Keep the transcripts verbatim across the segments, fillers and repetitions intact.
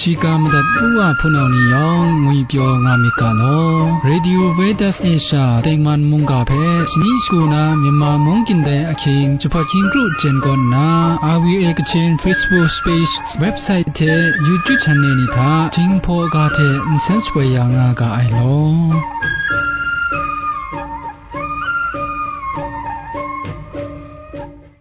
Shiga madat u wa hpunau ni yawng ngwipyaw nga myit ga law. Radio Veritas Asia tengman mungga hpe shani shagu na Myanmar mung kyin dai ahkying jahpat hkying kru jen kawn nna, R V A Kachin Facebook page, website hte YouTube channel ni hta Jinghpaw ga hte nsen shapoi ya nga ga ai law.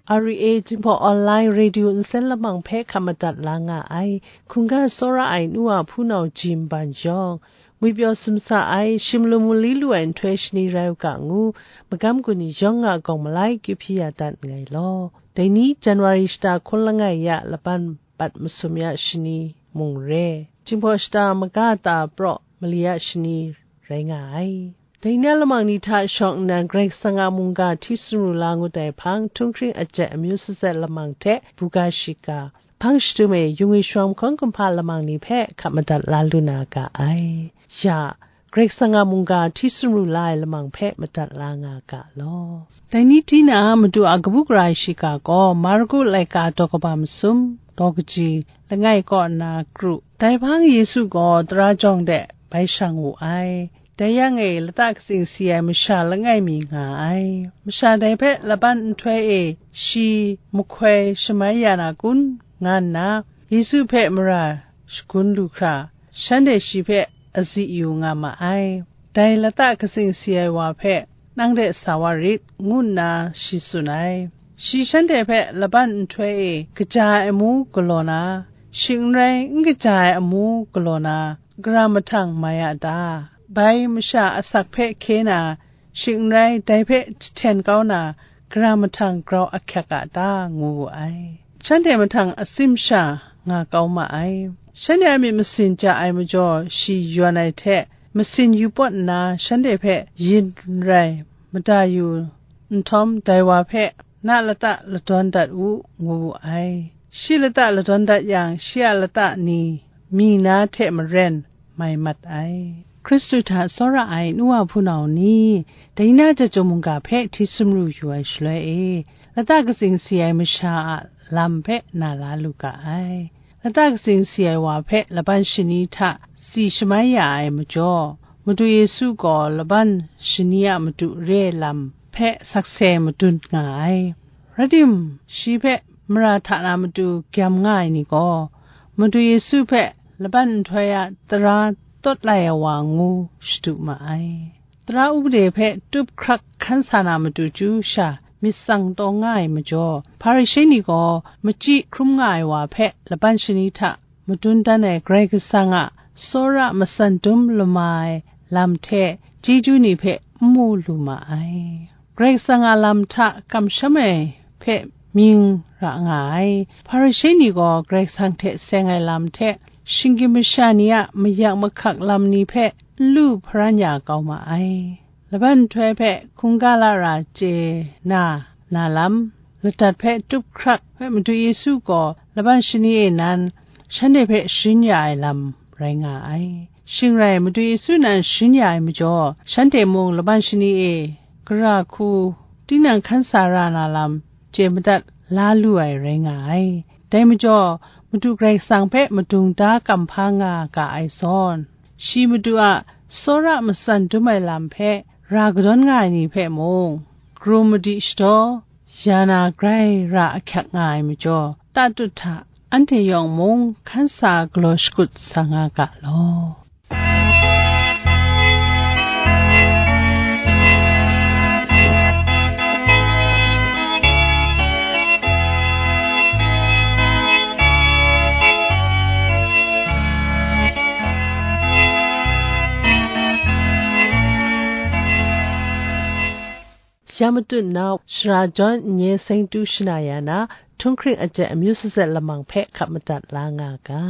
R V A Jinghpaw Online Radio nsen lamang hpe hkap madat la nga ai. Hkungga tsawra ai nu wa hpunau ji nban yawng, ngwipyaw sumsa ai, shimlum mali lu ai nhtoi shani rai u ga ngu, magam gun ni yawng a gawng malai kyu hpyi ya dat nngai law. Dai ni January shata hkun langai ya laban bat masum ya shani mung re, Jinghpaw shata maga ta praw mali ya shani rai nga ai. Dai na lamang ni hta shawng nnan Karai Kasang a mungga hti sumru la ngut ai hpang, htunghkring ajet amyu sazet lamang hte buga shiga, hpang shadum e yungwi shawng hkawng kumhpa lamang ni hpe hkap madat la lu na ga ai. Ya, Karai Kasang a mungga hti sumru la ai lamang hpe madat la nga ga law. Dai ni tina Madu a kabu gara ai shiga gaw, Marku laika daw kaba masum, daw kaji, langai kaw nna kru. Dai hpang Yesu gaw tara jawng de bai shang wu ai. Dai yang e, lata katsing si ai masha langai mi nga ai. Masha dai hpe laban nhtoi e shi mahkoi shamai ya na kun, nga nna, Yesu hpe mara shagun lu hkra, shanhte shi hpe azi yu nga ma ai. Dai lata katsing si ai wa hpe, "Nang de sa wa rit," ngu nna shi tsun ai. Shi shanhte hpe laban nhtoi e kaja ai amu galaw na, shing n rai n kaja ai amu galaw na, gara mahtang mai a ta? Bai masha asak hpe hkye na, shing n rai dai hpe jahten kau na, gara mahtang grau ahkyak a ta? Ngu wu ai. Shanhte mahtang atsin masha nga kau ma ai. Shanhte a myit masin ja ai majaw, shi yawn ai hte, masin yupawt nna shanhte hpe yin n rai mada yu nhtawm, dai wa hpe, "Na lata ladawn dat u," ngu wu ai. Shi lata ladawn dat yang, shi a lata ni mi na hte maren mai mat ai. Hkristu hta tsawra ai nu wa hpunau ni, dai na jahtum mungga hpe hti sumru yu ai shaloi e, lata katsing si ai masha a lam hpe na la lu ga ai. Lata katsing si ai wa hpe laban shani hta si shamai ya ai majaw, Madu Yesu gaw laban shani a matu re ai lam hpe sakse madun nga ai. Rai timung, shi hpe mara hta na matu gyam nga ai ni gaw, Madu Yesu hpe laban nhtoi a tara tawt lai ai wa ngu shadu ma ai. Tara wupde hpe tup hkrak hkan sa na matu chyu sha myit tsang taw nga ai majaw, Hparishe ni gaw machyi hkrum nga ai wa hpe laban shani hta madun dan ai Karai Kasang a tsawra matsan dum lama ai lam hte chyeju ni hpe n mu lu ma ai. Karai Kasang a lam hta kamsham ai hpe mying ra nga ai. Hparishe ni gaw Karai Kasang hte seng ai lam hte, shinggyim masha ni a mayak mahkak lam ni hpe n lu hparan ya kau ma ai. Laban nhtoi hpe hkungga lara chye na, na lam, ladat hpe tup hkrak hpe Madu Yesu gaw laban shani e nan shanhte hpe sharin ya ai lam rai nga ai. Shing rai, Madu Yesu nan sharin ya ai majaw, shanhte mung laban shani e gara hku tinang hkan sa ra na lam chye madat la lu ai rai nga ai. Dai majaw, Madu Karai Kasang hpe madung da kamhpa nga ga ai zawn, shi Madu a tsawra matsan dum ai lam hpe ra kadawn nga ai ni hpe mung, karum madi shadaw ya na grai ra ahkyak nga ai majaw, tatut hta anhte yawng mung hkan sa galaw shakut sa nga ga law. Ya matut nna, shara jawn n-, nye seng tu shana ya na, htunghkring ajet amyu sazet lamang hpe hkap madat la nga ga.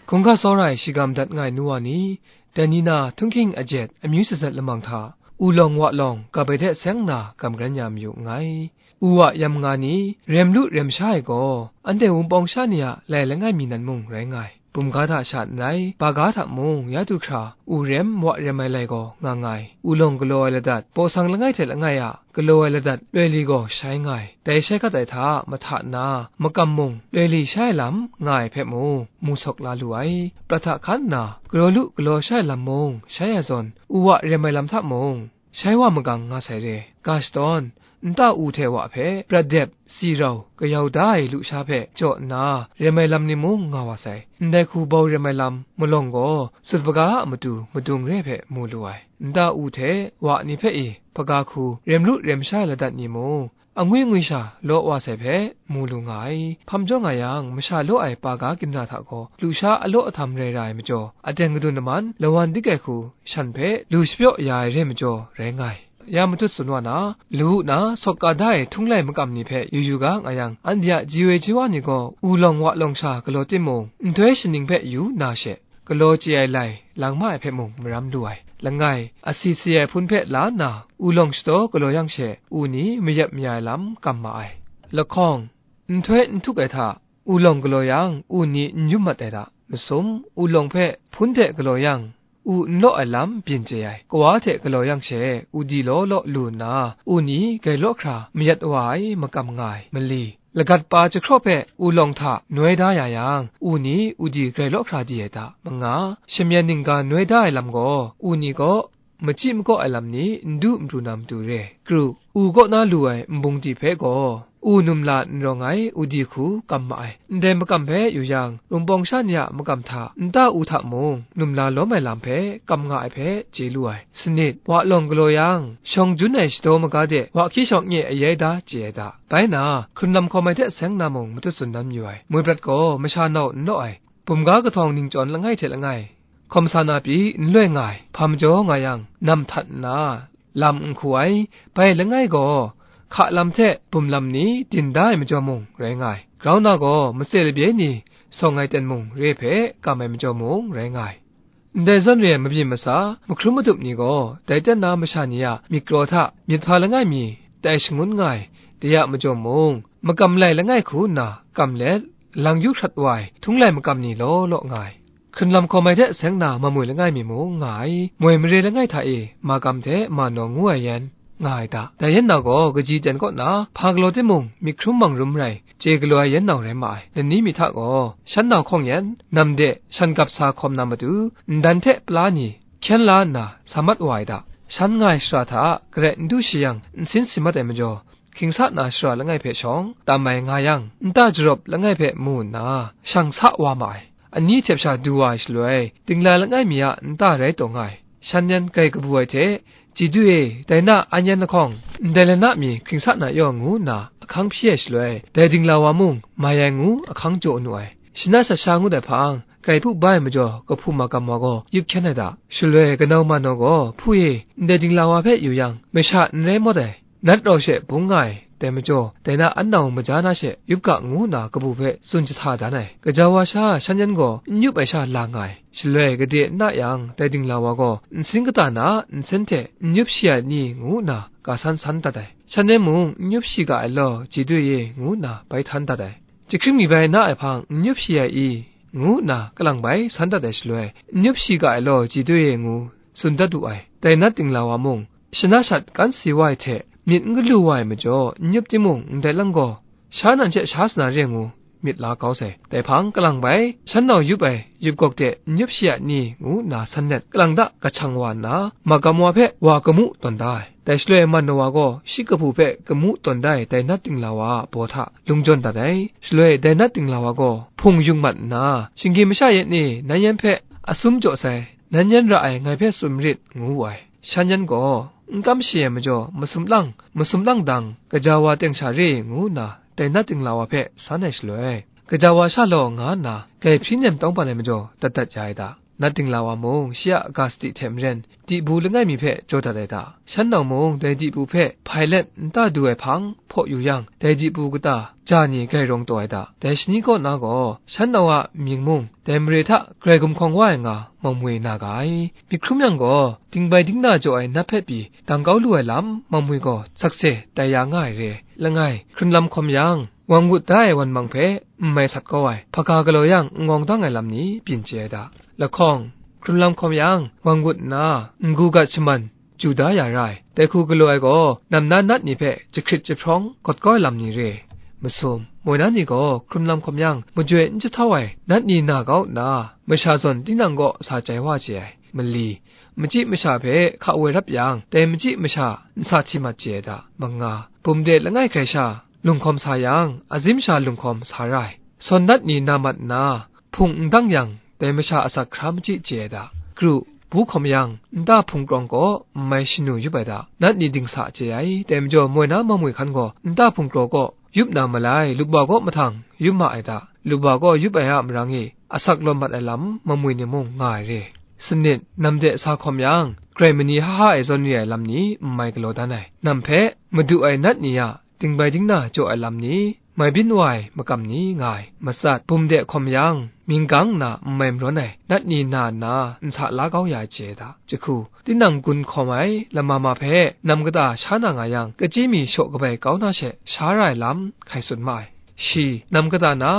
Hkungga tsawra ai shiga madat nga ai nu wa ni, dai ni na htunghkring ajet amyu sazet lamang hta, u lawng wa lawng gap ai hte seng nna gam karen ya mayu nngai. U wa yam nga ni, rem lu rem sha ai gaw, anhte wumpawng sha ni a lai langai mi nan mung rai nga ai. Bumga hta sha n rai, baga hta mung ya du hkra, u rem wa rem ai lai gaw nga nga ai. U lawng galaw ai ladat, baw sang langai hte langai a galaw ai ladat loi li gaw shai nga ai. Dai shai hkat ai hta mahta na, makam mung loi li shai ai lam nga ai hpe mung, mu sawk la lu ai. Prat hta hkan nna, galaw lu galaw shai ai lam mung shai ya zawn, u wa rem ai lam hta mung, shai wa magang nga sai re. Ga shadawn, nta u hte wa hpe prat dep, si rau, kayau da ai lusha hpe jaw nna, rem ai lam ni mung nga wa sai. Ndai hku bau rem ai lam malawng gaw, sut baga a matu madung re hpe mu lu ai. Nta u hte wa ni hpe i, hpaga hku rem lu rem sha ai ladat ni mung, angwi ngwi sha law wa sai hpe mu lu nga ai. Hpam jaw nga yang, masha law ai pa ga ginra hta gaw, lusha alaw ahtam rai ra ai majaw, ateng gadun laman lawan dik ai hku shan hpe lu shapyaw ya ai re majaw rai nga ai. Ya matut tsun wa na, lawu na sawk ka da ai htunglai makam ni hpe yu yu ga nga yang, anhte a ji woi ji wa ni gaw, u lawng wa lawng sha galaw timung, nhtoi shaning hpe yu na she, galaw chye ai lai lang ma ai hpe mung maram lu ai. Langai, asi si ai hpun hpe la nna, u lawng shadaw galaw yang she, u ni mayep maya ai lam kam ma ai. Lahkawng, nhtoi n htuk ai hta, u lawng galaw yang, u ni n yum mat ai hta. Masum, u lawng hpe hpun hte galaw yang, u n law ai lam byin chye ai. Kawa hte galaw yang she, u di law law lu nna, u ni grai law hkra mayat wa ai makam nga ai. Mali, lagat pa jahkraw hpe u lawng hta noi da ya yang, u ni u di grai law hkra di ai hta. Manga, shamyan ningga noi da ai lam gaw, u ni gaw machyi makaw ai lam ni n du n pru na matu re. Kru, u kaw na lu ai nbung di hpe gaw, u numla n rawng ai u di hku kam ma ai. Ndai makam hpe yu yang, rumpawng sha ni a makam hta, nta u hta mung, numla lawm ai lam hpe kam nga ai hpe chye lu ai. Sanit, wa lawng galaw yang, shawng jun ai shadaw maga de, wa hkyi shawng nye ayai da chye ai hta. Bai na, hkrun lam hkawm ai hte seng na mung matut tsun dan mayu ai. Moi prat gaw masha nau n law ai. Bumga kahtawng ningchyawn langai hte langai, hkawm sa na pyi n loi nga ai, hpa majaw nga yang, nam htat nna, lam n hku ai, bai langai gaw, hka lam hte bum lam ni din da ai majaw mung rai nga ai. Grau na gaw, matse labye ni sawng ai ten mung re hpe kam ai majaw mung rai nga ai. Ndai zawn re ai mabyin masa, mahkrum madup ni gaw, dai ten na masha ni a myit kraw hta myit hpa langai mi tai shangun nga ai, de a majaw mung, makam lai langai hku nna kam let, lang yu hkrat wa ai htunglai makam ni law law nga ai. Hkrun lam hkawm ai hte seng na mamoi langai mi mung nga ai, moi mare langai hta e, magam hte manaw ngu ai yan nga ai ta. Dai yan na gaw kaji ten kaw na hpa galaw timung, myit hkrum mang rum rai, chye galaw ai yan nau rai ma ai. Lani mi hta gaw, shan nau hkawng yan, nam de shan gap sa hkawm na matu, ndan hte pla ni hkyen la nna sa mat wa ai ta. Shan nga ai shara hta garai n du shi yang, nsin si mat ai majaw, hkying sa na shara langai hpe shawng tam ai nga yang, nta jarawp langai hpe mu nna, shang sa wa ma ai. Ani htep sha du wa ai shaloi, dingla langai mi a nta rai taw nga ai. Shan yan grai kabu ai hte, "Chyeju e, dai na an yan lahkawng, ndai lana mi hkying sa na yaw," ngu nna ahkang hpyi ai shaloi, dai dingla wa mung mai ai ngu ahkang jaw nu ai. Shana shat sha ngut ai hpang, grai hpu bai majaw, kahpu magam wa gaw yup hkyen ai ta. Shaloi kanau manaw gaw, "Hpu e, ndai dingla wa hpe yu yang, masha n rai mawt ai, nat rau she bung nga ai, dai majaw, dai na an nau maja na she yup ga," ngu nna kabu hpe tsun jahta dan ai. Gaja wa sha shan yan gaw n yup ai sha la nga ai. Shaloi gade n na yang, dai dingla wa gaw nsin kata na nsen hte n yup shi ai ni, ngu nna ga san san dat ai. Shan yan mung, "N yup shi ga ai law, Chyeju e," ngu nna bai htan dat ai. "Jahkring mi bai na ai hpang n yup shi ai i?" ngu nna kalang bai san dat ai shaloi, "N yup shi ga ai law, Chyeju e," ngu tsun dat wu ai. Dai nat dingla wa mung, shana shat kan si wa ai hte myit n galu wa ai majaw, n yup timung, ndai lang gaw, "Sha nan she sha sa na re," ngu myit la kau sai. Dai hpang kalang bai, shan nau yup ai yup gawk de n yup shi ai ni, ngu nna san let, kalang da kahchang wa nna, magam wa hpe wa kamu tawn da ai. Dai shaloi manaw wa gaw shi kahpu hpe kamu tawn da ai dai nat dingla wa a baw hta lung jawn dat ai. Shaloi dai nat dingla wa gaw hpung yung mat nna, "Shinggyim masha yan e, nan yan hpe asum jaw sai, nan yan ra ai ngai hpe tsun marit," ngu wu ai. Shan yan gaw, n kam shi ai majaw, masum lang, masum lang dang, gaja wa teng sha re, ngu nna dai nat dingla wa hpe san ai shaloi, gaja wa sha law, nga nna, grai hpyi nem tawng ban ai majaw, dat dat ya ai ta. nat dingla wa mung, shi a ga sadi hte maren, dibu langai mi hpe jaw dat ai da. Shan nau mung, dai dibu hpe hpai let nta du ai hpang hpaw yu yang, dai dibu kata ja ni grai rawng taw ai da. Dai shani kaw na gaw, shan nau a mying mung, dai mare hta grai gumhkawng wa ai nga, mawmwi na ga ai. Myit hkrum yang gaw, dingbai dingna jaw ai nat hpe pyi dang kau lu ai lam, mawmwi gaw sakse tai ya nga ai re. Langai, hkrun lam hkawm yang, wang wut da ai wan mang hpe n mai sat kau ai, hpaga galaw yang n ngawng dang ai lam ni byin chye ai da. Lahkawng, hkrun lam hkawm yang, wang wut nna, n-gu gat shaman, ju da ya ra ai. Dai hku galaw ai gaw, namnan nat ni hpe jahkrit jahprawng gawt kau ai lam ni re. Masum, moi na ni gaw, hkrun lam hkawm yang, majoi n jahtau ai, nat ni na kau nna, masha zawn tinang kaw sa jai wa chye ai. Mali, machyi masha hpe hka woi rap yang, dai machyi masha n sa hti mat chye ai da. Manga, bum de langai hkrai sha, lunghkawm sa yang, azim sha lunghkawm sa ra ai. Sawn nat ni na mat nna, hpung n dang yang, dai masha asak hkra machyi chye ai da. Kru, bu hkawm yang, nta hpung krawng kaw n mai shanu yup ai da. Nat ni dingsa chye ai, dai majaw moi na mawmwi hkan gaw, nta hpung kraw kaw yup na malai, lup wa kaw mahtang yup ma ai da. Lup wa kaw yup ai a marang e, asak lawm mat ai lam, mawmwi ni mung nga ai re. Sanit, nam de sa hkawm yang, grai mani ha ha e zawn re ai lam ni n mai galaw dan ai. Nam hpe madu ai nat ni a, dingbai dingna jaw ai lam ni, mai byin wa ai makam ni nga ai. Matsat, bum de hkawm yang, mying gang nna n mai marawn ai, nat ni na nna, n sa la kau ya ai chye da. Jahku, tinang gun hkawm ai lama ma hpe, nam kata sha na nga yang, kachyi mi shaw kabai kau na she, sha ra ai lam, hkai tsun ma ai. Shi, nam kata na,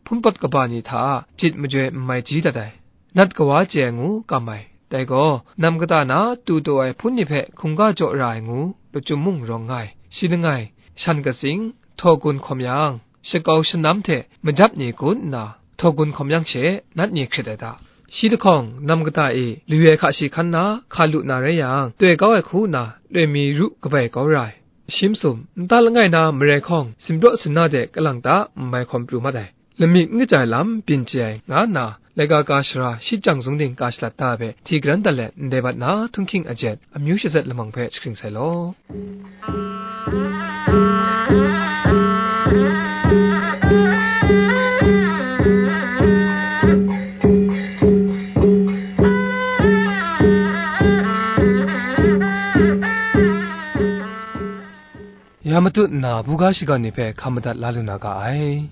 hpun pawt kaba ni hta, jit majoi n mai ji dat ai. Nat kawa chye ai ngu kam ai. Dai gaw, nam kata na tu taw ai hpun ni hpe hkungga jaw ra ai ngu, lachyum mung rawng nga ai. Shi langai, shan katsing, htaw gun hkawm yang, shakau shanam hte majap ni gun nna, htaw gun hkawm yang she, nat ni hkrit ai da. Shi lahkawng, nam kata e, lu ai hka shi hkan na, hka lu na rai yang, toi kau ai hku nna, loi mi ru kabai kau ra ai. Shi masum, nta langai na marai hkawng, simpraw sinna de kalang ta n mai hkawm pru mat ai. Lamik n kaja ai lam byin chye ai, nga nna, laika ka shara shi jang zungding ka shalat da ai hpe, hti garan dat let ndai bat na htunghking ajet, amyu shazet lamang hpe shagring sai law. Ya matut nna, buga shiga ni hpe hkam madat la lu na ga ai.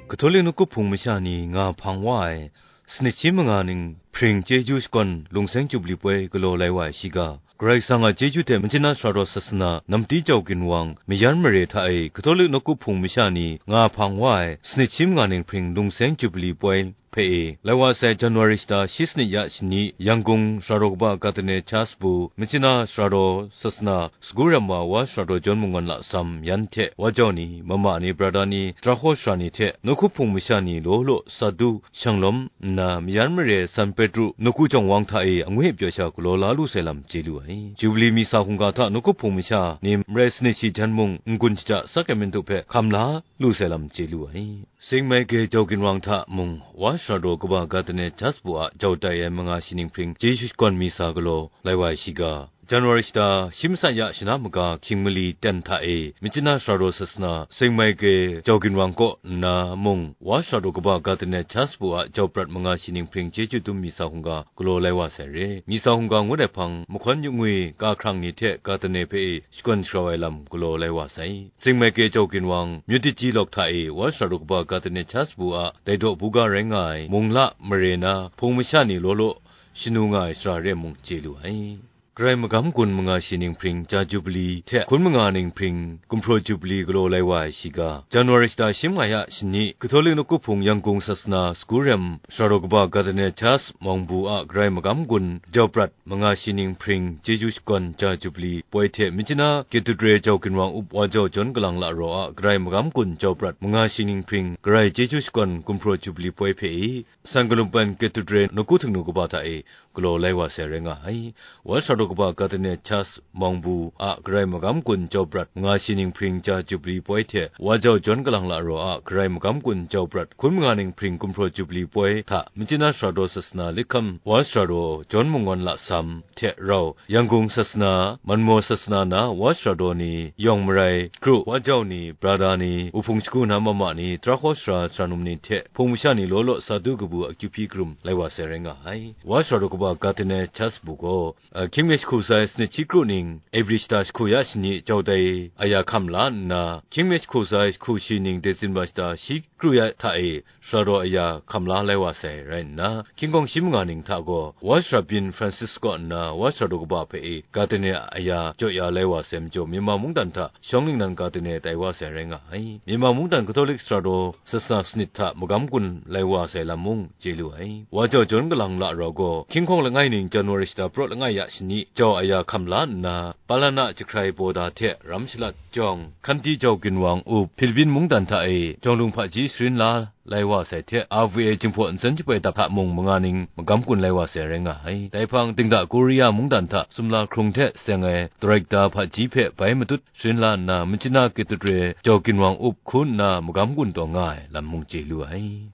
Katolik nawku hpung masha ni nga hpang wa ai, sanit shi manga ning hpring chyeju shakawn lungseng Jubli poi galaw lai wa ai shiga, Karai Kasang a chyeju hte Myitkyina Saraw Sasana Namti Jau Ginwang mayan mare hta e Katolik nawku hpung masha ni nga hpang wa ai sanit shi manga ning hpring lungseng Jubli poi hpe e, lai wa sai January shata shi sanit ya shani, Yangon Saraw Kaba Gardner Church bu, Myitkyina Saraw Sasana Sagu Rem wa Wa Saraw Jawn Mungwan Lasam yan hte wa jau ni, mama ni, brada ni, Trahkaw sara ni hte nawku hpung masha ni law law sa du shang lawm nna, mayan mare San Petru nawku jawng wang hta e angwi pyaw sha galaw la lu sai lam chye lu ai. Jubli misa hkungga hta nawku hpung masha ni marai sanit shi jan mung n-gun shaja sak ai matu hpe hkam la lu sai lam chye lu ai. Seng Michael Jau Ginwang hta mung, Wa Saraw Kaba Gardner Church bu a jau tai ai manga shi ning hpring chyeju shakawn misa galaw lai wa ai shiga, January shata shi masat ya shana maga hkying mali ten hta e, Myitkyina Saraw Sasana Seng Michael Jau Ginwang kaw nna mung, Wa Saraw Kaba Gardner Church bu a jau prat manga shi ning hpring chyeju dum misa hkungga galaw lai wa sai re. Misa hkungga ngut ai hpang, mahkawn yu ngwi, ka hkrang ni hte Gardner hpe e shakawn sharau ai lam galaw lai wa sai. Seng Michael Jau Ginwang, Myit Dikji lawk hta e, Wa Saraw Kaba Gardner Church bu a dai daw buga rai nga ai, mung la mare na hpung masha ni law law shanu nga ai sara re mung chye lu ai. Karai magam gun manga shi ning hpring ja Jubli hte hkun manga ning hpring gumhpraw Jubli galaw lai wa ai shiga, January shata shi manga ya shani, Katolik nawku hpung Yangon Sasana Sagu Rem Saraw Kaba Gardner Church mawng bu a Karai magam gun jau prat manga shi ning hpring chyeju shakawn ja Jubli poi hte Myitkyina Cathedral Jau Ginwang up Wa Jau Jawn Kalang La Raw a Karai magam gun jau prat manga shi ning hpring Karai chyeju shakawn gumhpraw Jubli poi hpe e, San Kalumpan Cathedral nawku htingnu kaba hta e galaw lai wa sai rai nga ai. Wa Saraw Kaba Gardiner Charles Mawngbu a Karai Magam Gun Jau Prat manga shi ning hpring ja Jubili poi hte Wa Jau Jawn Kalang Lara a Karai Magam Gun Jau Prat hkun manga ning hpring gumhpraw Jubili poi hta Myitkyina Sara Daw Sasana Likham Wa Sara Daw Jawn Munggawn Lasam hte rau Yangon Sasana, Manmaw Sasana na Wa Sara Daw ni, Yawng Marai Kru Wa Jau ni, Brada ni, Wuhpung Shagu na Mama ni, Tarahkaw Sara, Sara Num ni hte hpung masha ni law law sa du kabu akyu hpyi karum lai wa sai rai nga ai. Wa Sara Daw Kaba Gardiner Charles Mawngbu gaw, a, Hkying mi jahku sai sanit shi kru ning, April shata jahku ya shani jau dai aya hkam la nna, Hkying mi jahku sai jahku shi ning, December shata shi kru ya hta e, Sara Daw aya hkam la lai wa sai rai nna, Hkying kawng shi manga ning hta gaw, Wa Sara Byin Francis kaw nna, Wa Sara Daw Kaba hpe e, Gardiner aya jaw ya lai wa sai majaw, Myanmar mungdan hta shawng ningnan Gardiner tai wa sai rai nga ai. Myanmar mungdan Katolik Sara Daw Sasana sanit hta magam gun lai wa sai lam mung chye lu ai. Wa Jau Jawn Kalang Lara gaw, Hkying hkawng langai ning January shata praw langai ya shani jau aya hkam la nna, Palana jahkrai baw da hte ram shalat jawng, Hkanti Jau Ginwang Up, Philippine mungdan hta e, Jawng Lung Hpaji sharin la lai wa sai hte, R V A Jinghpaw Nsen Jahpoi dap hta mung manga ning magam gun lai wa sai rai nga ai. Dai hpang, Dingda Korea mungdan hta sumla hkrung hte seng ai Director Hpaji hpe bai matut sharin la nna, Myitkyina Cathedral Jau Ginwang Up hku nna magam gun taw nga ai lam mung chye lu ai.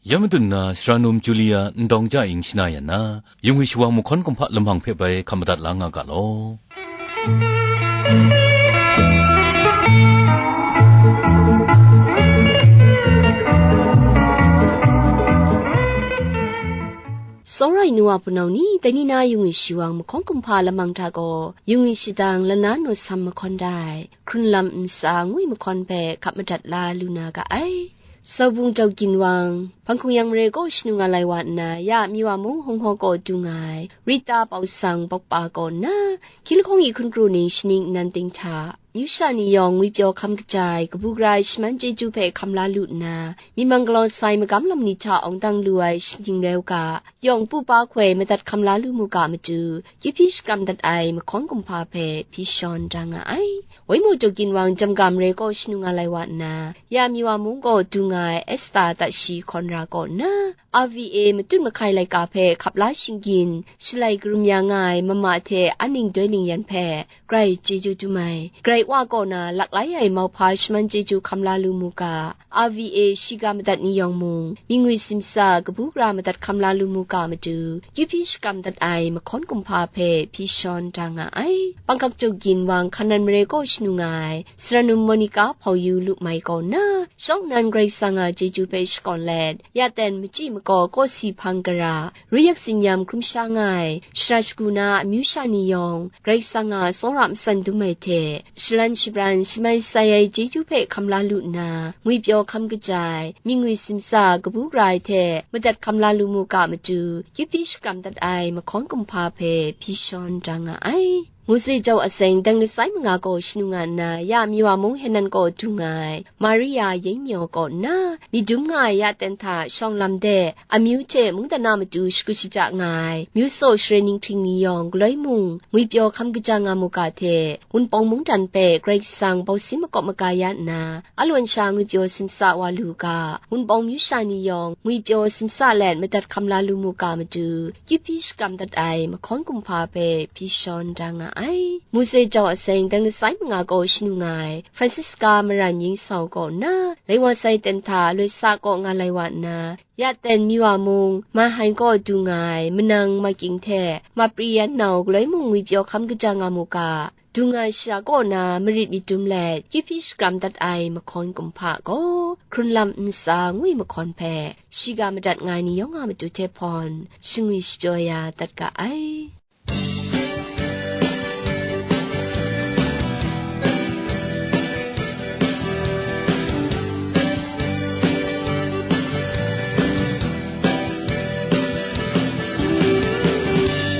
Ya madun na, Sara Num Julia Ndawng Ja Ing shana yan na, Yungwi Shawang Mahkawn Kumhpa lamang hpe bai hkap madat la nga ga law. Tsawra ai nu wa hpunau ni, dai ni na Yungwi Shawang Mahkawn Kumhpa lamang hta gaw, Yungwi Shadang Lana Naw Sam Mahkawn dai, Hkrunlam Ntsa ngu ai mahkawn hpe hkap madat la lu na ga ai. Saubung Jau Ginwang, Hpang Hkungyan mare kaw shanu nga lai wa nna, ya Miwa mung Hung Haw kaw du nga ai, Rita Pau Sang Bawkpa kaw nna, hkying lahkawng e hkun kru ning shaning nnan ting hta, amyu sha ni yawng ngwipyaw hkam kaja ai, kabu gara ai shaman chyeju hpe hkam la lu nna, myi mang galaw sai magam lam ni hta awng dang lu ai shaning rai u ga, yawng pu pa hkoi madat hkam la lu mu ga matu, kyu hpyi shakram dat ai mahkawn kumhpa hpe hpyi shawn da nga ai. Waimaw Jau Ginwang Jamga mare kaw shanu nga lai wa nna, ya Miwa mung kaw du nga ai Esta Tashi Hkawn Ra kaw nna, R V A matut mahkai laika hpe hkap la shinggyin shalai karum ya nga ai mama hte aning doi ling yan hpe grai chyeju dum ai. Grai Wa kaw na laklai ai mauhpa shaman chyeju hkam la lu mu ga, R V A shiga madat ni yawng mung, myi ngwi simsa kabu gara madat hkam la lu mu ga matu, kyu hpyi shakram dat ai mahkawn kumhpa hpe hpyi shawn da nga ai. Panghkak Jau Ginwang Hkanan mare kaw shanu nga ai, Sara Num Monica Hpau Yu Lu Mai kaw nna, shawng nnan Karai Kasang a chyeju hpe shakawn let, ya ten machyi makaw kawsi hpang gara, ruyak tsinyam hkrum sha nga ai, shara shagu na amyu sha ni yawng, Karai Kasang a tsawra matsan dum ai hte, shalan shabran shamai sai ai chyeju hpe hkam la lu nna, ngwipyaw hkam kaja ai, myi ngwi simsa kabu gara ai hte madat hkam la lu mu ga matu, kyu hpyi shakram dat ai mahkawn kumhpa hpe hpyi shawn da nga ai. Mose Jau Aseng Deng Lasai Manga kaw shanu nga nna, ya Miwa mung Henan kaw du nga ai, Maria Yeng Myaw kaw nna, myit dum nga ai ya ten hta shawng lam de, amyu hte mungdan a matu shakut shaja nga ai, myu saw share ninghting ni yawng galoi mung ngwipyaw hkam kaja nga mu ga hte, Wunpawng mungdan hpe Karai Kasang bausin makawp maka ya nna, alawn sha ngwipyaw simsa wa lu ga, Wunpawng myu sha ni yawng ngwipyaw simsa let madat hkam la lu mu ga matu, kyu hpyi shakram dat ai mahkawn kumhpa hpe hpyi shawn da nga ai. Mose Jau Aseng Deng Lasai Manga kaw shanu nga ai, Francisca Maran Yingsau kaw nna, lai wa sai ten hta loi sa kaw nga lai wa nna, ya ten Miwa mung, Mahai kaw du nga ai, manang Making hte, Mapriyan nau galoi mung ngwipyaw hkam kaja nga mu ga, du nga ai shara kaw na marit myit dum let, kyu hpyi shakram dat ai mahkawn kumhpa gaw, Hkrunlam Ntsa ngu ai mahkawn hpe, shiga madat nga ai ni yawng a matu hte hpawn, shangwi shapyaw ya dat ga ai.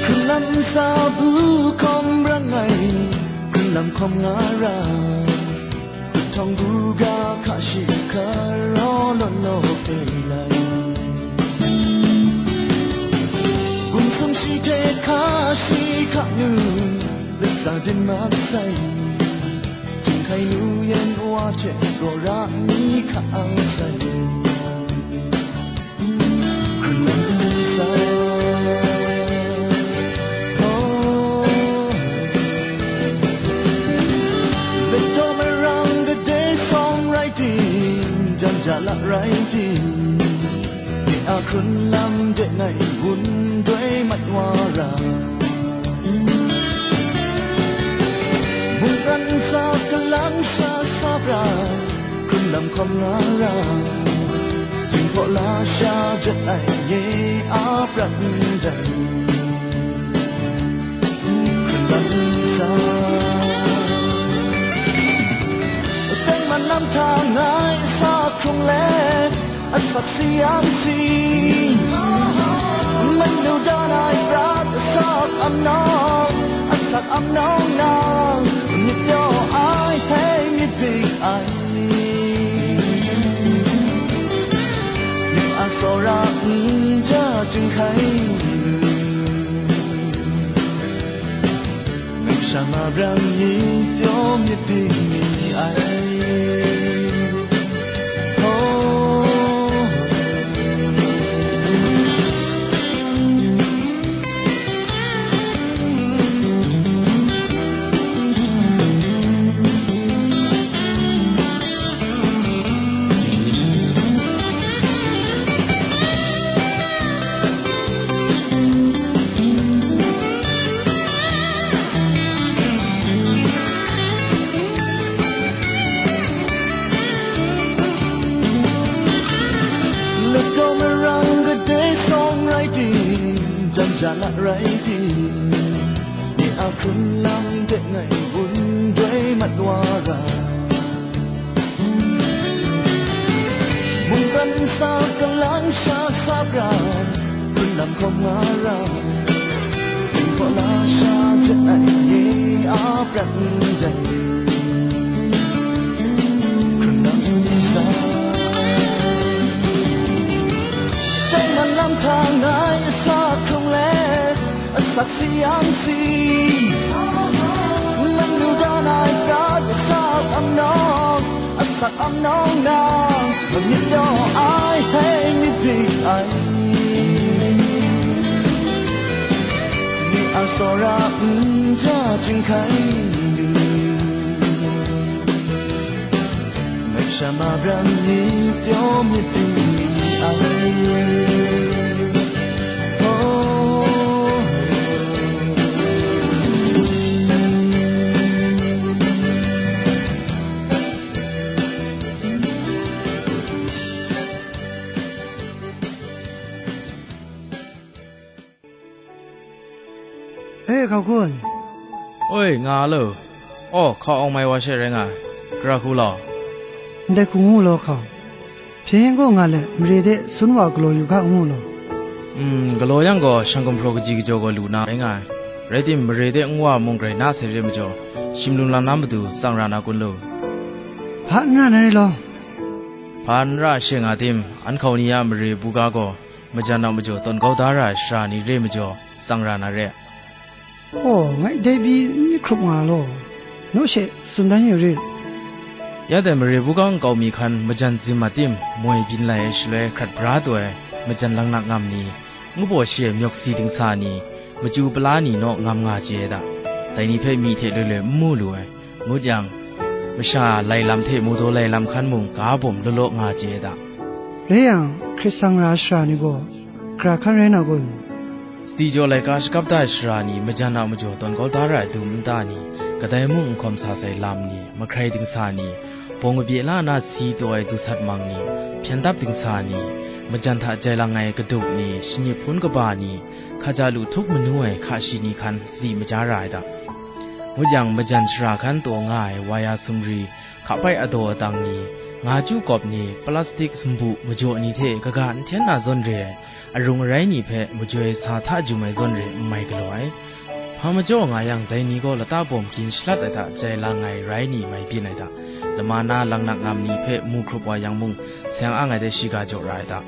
Hkrunlam sa bu hkawm ran ai, hkrunlam hkawm nga ra, hpawng bu ga hka shi hkaraw law law hpe lai. Bum sum shi hte hka shi hka nu, lasa byin mat sai. Htung hkai nu yan wa hte raw ra mi hka ang sai. Ja la rai tim, nye a hkrun lam de ngai wun doi mat wa ra. Mungkan sa kalang sha sa pra, hkrun lam hkawm nga ra. Jinghpaw lasha jet ai nye a prat ndai. Hkrun lam sa. Teng man lam hta ngai sa hkrung let, asak si yang si. Manu dan ai prat asak amnau, asak amnau nang, myit pyaw ai hpe myit dik ai. Ning a tsawra n ja chyinghkai lu. Nang sha ma brang ni pyaw myit ding ni ai. Oh. Ladaw marang kadai sawng rai tim, jan ja la rai tim, nye a hkrun lam de ngai wun doi mat wa ra. Mungkan sa kalang sha sa pran, hkrun lam hkawm nga ra. Hpawt lasha jet ai ni a prat ndai. Hkrun lam sa. Dai nan lam hta ngai sa hkrung let, asak si yang si. Nang lu dan ai prat asak amnawng, asak amnawng nang, mamyit daw ai hpe myit dik ai. Ni a tsawra n ja chyinghkai lu. Ngai sha ma brang ni pyaw myit ding ni ai. Oh. E, hkau hku ai. Oi, nga lo. Aw, hkau awng mai wa she rai nga ai. Gara hku law. Ndai hku ngu law, hkau. Hpyen yen gaw nga let, mare de sun wa galaw yu ga ngu law. Mm, galaw yang gaw, shang gumhpraw kaji kajaw gaw lu na rai nga ai. Rai timung, mare de nwa mung grai na sai re majaw, shim lung lang na matu tsang ra na kun lo. Hpa n ra na re law. Hpa n ra she nga tim, an hkau ni a mare buga gaw, majan a majaw tawn kau da ra ai sara ni re majaw, tsang ra na re. Aw, ngai dai pyi n myit hkrup nga law, naw she tsun dan yu rit. Ya dai mare buga nkau mi hkan majan zim a tim, moi byin lai ai shaloi hkrat bra taw ai majan langnak ngam ni, ngu baw shi ai myawk si dingsa ni, machyu pala ni naw ngam nga chye ai da. Dai ni hpe myi hte loi loi n mu lu ai. Ngut yang, masha lai lam hte mawdaw lai lam hkan mung ga bawm law law nga chye ai da. Rai yang, hkrit sang ra ai sara ni gaw, gara hkan rai na kun? Sadi jaw laika shakap da ai sara ni, majan a majaw tawn kau da ra ai dum nta ni, kadai mung n hkawm sa sai lam ni, mahkrai dingsa ni, bawng kabye la na si taw ai dusat mang ni, hpyen dap dingsa ni, majan hta jai lang ai kaduk ni, shangyit hpun kaba ni, hkaja lu htup manu ai hka shi ni hkan sadi maja ra ai da. Ngut yang, majan sara hkan taw nga ai waya sumri, hkapai adaw atang ni, nga chyu kawp ni, plastik sumbu majaw ni hte kaga n hten na zawn re ai, arung arai ni hpe majoi sa hta jum ai zawn re n mai galaw ai. Hpa majaw nga yang, dai ni gaw lata bawm gin shalat ai hta jai lang ai rai ni mai byin ai da. Lama na langnak ngam ni hpe mu hkrup wa yang mung, seng ang ai de shiga jaw ra ai da.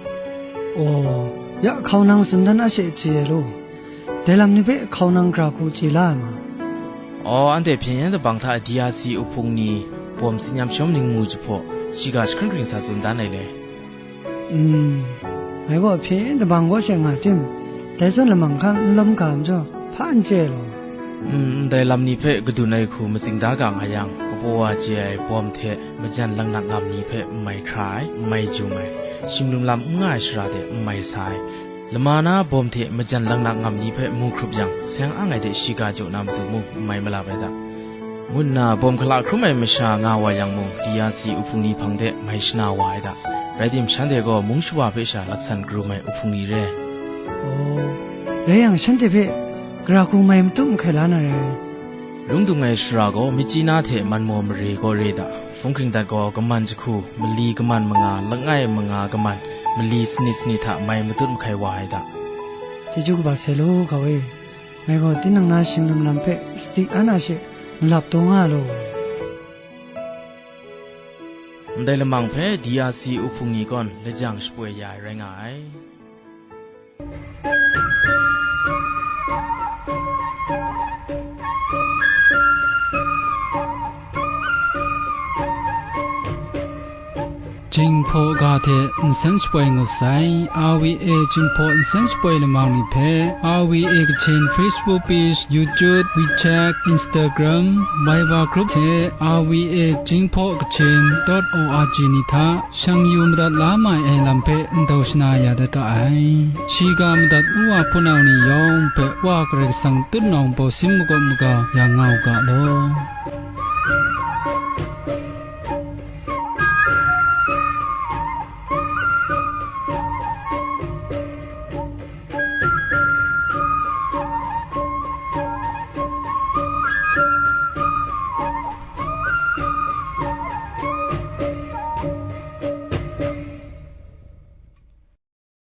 Aw, ya hkau nang tsun dan a she chye ai law. Dai lam ni hpe hkau nang gara hku chye la ai ma? Aw, anhte hpyen yen dabang hta D R C uhpung ni, bawm tsin yam shawm ningmu jahpaw, shiga jahkring hkring sa tsun dan ai le. Mm, ngai gaw hpyen yen dabang kaw she nga tim, dai zawn lamang hkan n lawm ga majaw, hpa n chye ai law. Mm, ndai lam ni hpe kadun ai hku matsing da ga nga yang, Wa chye ai bawm hte majan laknak ngam ni hpe n mai hkra ai, n mai jum ai, shinglum lam n nga ai shara de n mai sa ai, lama na bawm hte majan laknak ngam ni hpe mu hkrup yang, seng ang ai de shiga jaw na matu mung n mai malap ai da, ngu nna bawm hkala hkrum ai masha nga wa yang mung, D R C uhpung ni hpang de mai shana wa ai da. Rai tim, shanhte gaw mung shawa hpe sha laksan karum ai uhpung ni re. Aw, rai yang, shanhte hpe gara hku mai matu mahkai la na rai. Lung dung ai shara gaw myit chyi na hte manmaw mare gaw re da, hpung hkring dat gaw kaman jahku, mali kaman manga, langai manga kaman, mali sanit sanit hta mai matut mahkai wa ai da. Chyeju kaba sai law, ga we. Ngai gaw tinang na shinglum lam hpe sadi an a she malap taw nga law. Ndai lamang hpe D R C uhpung ni kawn lajang shapoi ya ai rai nga ai. Jinghpaw ga hte nsen shapoi ngut sai, R V A Jinghpaw nsen shapoi lamang ni hpe, R V A Kachin Facebook page, YouTube, WeChat, Instagram, Viber group hte R V A Jinghpaw Kachin dot O R G ni hta shang yu madat la mai ai lam hpe ndau shana ya dat ga ai. Shiga madat u wa hpunau ni yawng hpe Wa Karai Kasang tutnawng bawsin makawp maga ya nga u ga law.